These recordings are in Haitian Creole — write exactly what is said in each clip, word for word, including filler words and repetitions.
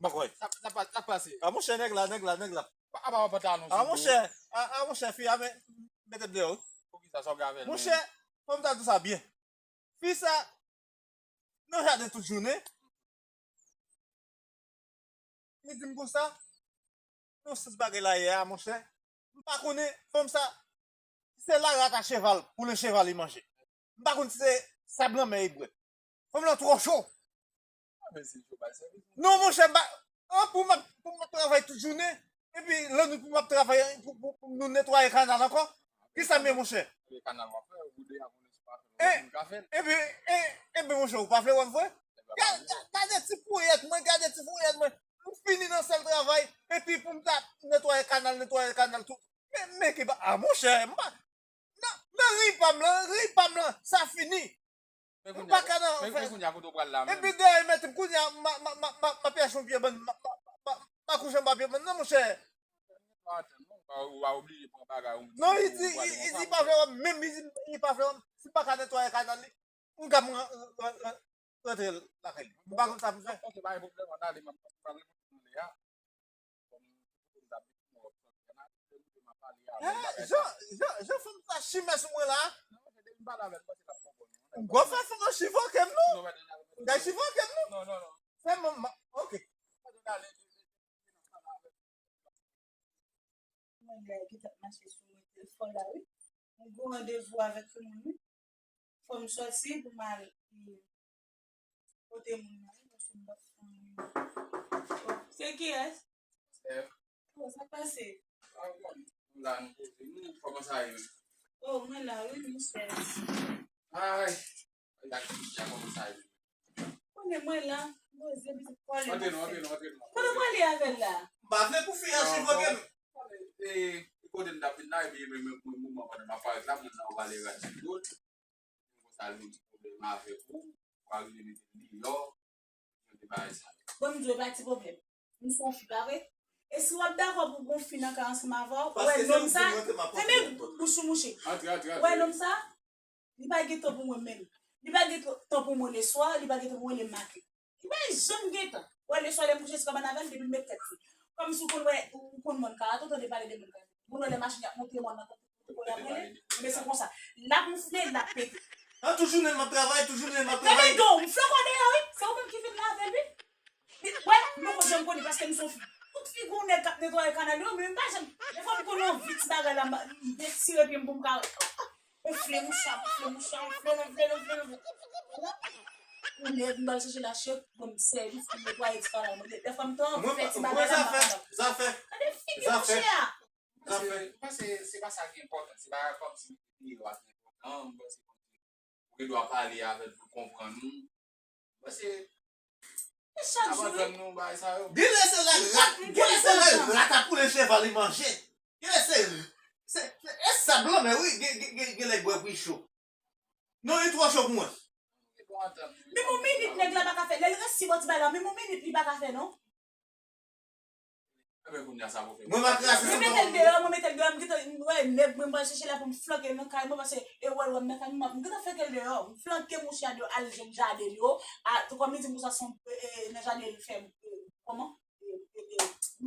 Makoy. Sa, sa pa, sa pase. A monchè, nèg la, nèg la, nèg la. Pa, pa, pa, pantalon A monchè, a, a monchè, fi a men, mete m deyò wi. Poukisa sa w gen avè l? Monchè, fò m ta di w sa byen. Fi sa, nan jaden tout jounen. Li di m konsa, non, se bagay la ye a, monchè. M pa konnen, fanm sa, se la rat a cheval, pou le cheval li manje. M pa konn si se sab lanmè li bwè. Fanm lan twò cho. Non, monchè, m pa, an, pou m ap, pou m ap travay tout jounen, epi lannwit pou m ap travay, pou, pou, pou nou netwaye kanal ankò. Kisa m ye, monchè? Kanal w ap fè, ou de a konnen si w pa fè l, ou ka fè l. Epi, e, epi, monchè, ou pa vle wè m vre? Gade, gade ti fouyèt mwen, gade ti fouyèt mwen. M fini nan sèl travay, epi pou m ta netwaye kanal, netwaye kanal tou. Men, men ki ba, a monchè, m pa, nan, nan ri pa m lan, ri pa m lan, sa fini. M pa ka nan, Men kounye a kote w pral la menm. Epi dèyè mèt m kounye a, m ap yache yon pye bann, m ap kouche anba pye bann nan, monchè. Pa atann non, pa, ou pa oblije pran bagay ou. Non, li di, li di pa vle wè m, menm li di li pa vle wè m. Si m pa ka netwaye kanal li, m ka m ran- ran- ran- rantre lakay li. Ou pa konn sa pou fè? Ok, pa gen pwoblèm, ann ale, m ap pale pou mwen a. Jan, jan, jan fanm sa chimè sou mwen la. M gwo fè fanm nan chivoke m non. M gay chivoke m non. Fè m, ok. Mwen la ki t ap mache sou mwen telefòn la wi. Mwen gen randevou avèk yon moun wi. Fò m sòti pou m al kote moun nan wi, paske m p ap fè anyen. Se kiyès? Steph. Oh, sa k pase? Ah, bon. La nou poze nou, kòman sa ye? Oh, mwen la wi, monchè. Ay, la ki ya kòman sa ye? Konnen mwen la, poze pitit kòle. Antre non, antre non, antre non. Kote w prale avè l la? M pa vle pou fi a chivoke m. E, e, kote m t ap vin la, epi mwen, mwen, mwen, mwen, pandan m ap parèt la, moun nan ou pale rad sou dlo l. Konsa li gen ti pwoblèm avèk ou, ou pa rive mete l deyò, jan de bagay sa. Bon, m di w, e pa ti pwoblèm. M se yon fi, pa vre? E si w ap dakò pou gon fi nan kay ansanm avè w, ou wè nonm sa, fèmen bouch ou mouche. Ou wè nonm sa, li pa gen tan pou mwen menm. Li pa gen tan pou mwen leswa, li pa gen tan pou mwen lematen. Li pa janm gen tan. Ou wè leswa lè m kouche sou kabann avè l, depi l met tèt li. Kòmsi ou konn wè, ou konn mòn karato, tande pale de mòn karato. Moun wè lè machin y ap monte mòn nan, kote y ap rele, men se konsa. L ap moufle, l ap pete. Nan tout jounen m ap travay, tout jounen m ap travay. Fèmen do, m flanke w deyò wi. Se ou menm ki vin lave l wi. Li, wè, m poko janm konnen paske m se yon fi. Tout figi yon nèg k ap netwaye kanal yo, men m pa janm. Defwa m konn anvi ti bagay la, m detire pye m pou m ka. Enfle mouchwa, enfle mouchwa, enfle, enfle, enfle, enfle. Yon nèg m al chèche l achte, bon, m sèvis pou netwaye ti kanal mwen. Defwa m tan fè ti bagay la, m pa kapab. Zafè, zafè. Gade figi mouche a. Zafè. M panse se pa sa ki enpòtan. Se pa kòmsi videyo a ki enpòtan. M panse kòmsi ou gen dwa pale avè l pou l konprann ou. M panse e chak jou wi. Gen lè se lè rat, gen lè se lè rat ap koule cheval li manje. Gen lè se, se, se, e sab lanmè wi, gen, gen, gen, gen lè bwè pou cho. Non, li twò cho pou mwen. Menm yon minit nèg la pa ka fè. Lè l resi bò ti bay la, menm yon minit li pa ka fè non. Mwen m ap krasi. Mwen mete l deyò, mwen mete l deyò, m gentan wè nèg mwen m pral chèche la pou m flanke l nan kay mwen, paske e wè l wè m nan kay mwen, m gentan flanke l deyò, m flanke mouche a deyò, al jwenn jaden li yo, a, tou kòm li di m konsa se yon, e, e, nan jaden li fè, e, kòman? E, e, e,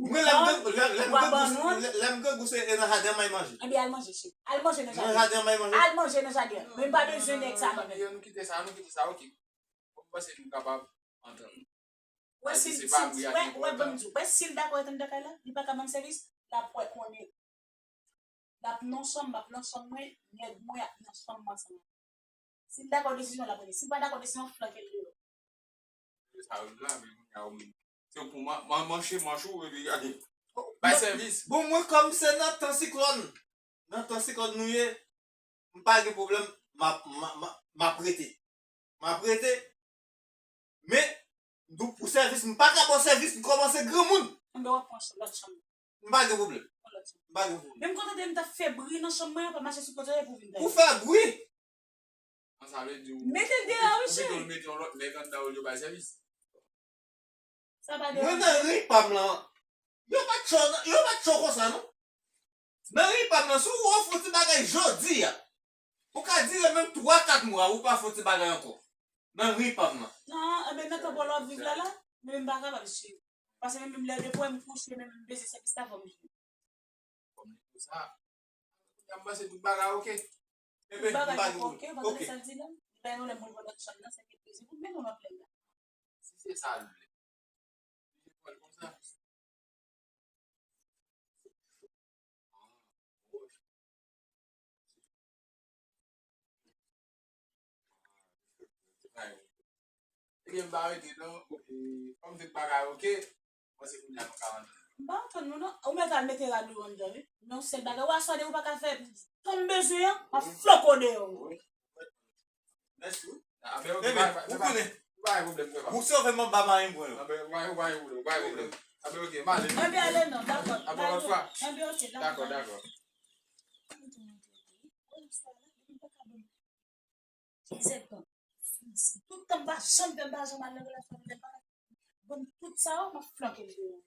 mwen lè m grangou, lè, lè m grangou, lè, lè m grangou se, e, nan jaden m al manje. Ebyen al manje, cheri. Al manje nan jaden. Nan jaden m al manje. Al manje nan jaden. Men m pa bezwen nèg sa mwen menm. Nou kite sa, nou kite sa, ok. Mwen panse nou kapab antann. Wè si, si, wè, wè, ban m di w, wè si l dakò ret anndan kay la, li pa ka ban m sèvis, l ap wè konnen. L ap nan chanm, m ap nan chanm mwen, nèg mwen ap nan chanm mwen ansanm. Si l dakò desizyon, l ap rete. Si l pa dakò desizyon, flanke l deyò. Sa yo la, men kounye a ou menm. Se pou man, man, manche manch ou, epi gade. Bay sèvis. Bon, mwen kòm se nan tan siklòn, nan tan siklòn nou ye, m pa gen pwoblèm, m ap, m, m, m ap rete. M ap rete. Men, nou pou sèvis, m pa ka ba w sèvis, m kòmanse granmoun. Anben w ap pran lòt chanm. M pa gen pwoblèm. Pran lòt chanm. M pa gen pwoblèm. Menm kote m t ap fè bri nan chanm mwen an, pa mache sou kote pou vin bay. Pou fè bri? Sa vle di w mete l deyò wi cheri. Ou mete yon lòt nèg anndan olye w bay sèvis. Sa pa deranj. Mwen nan ri pa m lan. Yo pa t cho, yo pa t cho konsa non. Nan ri pa m lan, si w ofri w ti bagay jodi a, ou ka dire menm twa kat mwa, ou pa fè w ti bagay ankò. Nan ri pa m lan. Non, enben nan tan pou w ap viv la la, men m pa kapab cheri. Paske menm lè depi w wè m kouche, menm m bezwen sèvis la fò m jwenn. Kòm li pou sa, kounye a m panse tout bagay oke. Tout bagay pa gen pwoblèm. Oke, pa tande sa l di la. Li bay yon lè pou l pran lòt chanm nan, se ki plezi pou l mete yon lòt lè la. Si se sa l vle. Li pran l konsa. Ebyen, m pa rete non. E, kòm tout bagay oke, m panse kounye a nou ka antre. M pa antre non, non. Ou mèt al mete rad ou anndan wi. Men yon sèl bagay, ou aswè de ou pa ka fè tan m bezwen an, m ap flanke w deyò. Mèsi wi. Ebyen, ou konnen. Ou sove m anba marenn mwen yo. Ebyen, ale non, dakò. Ebyen, oke, dakò. Dakò, dakò. Tout tan m pa janm fè, m pa janm al nan relasyon, m pa ban m tout sa yo, m ap flanke l deyò.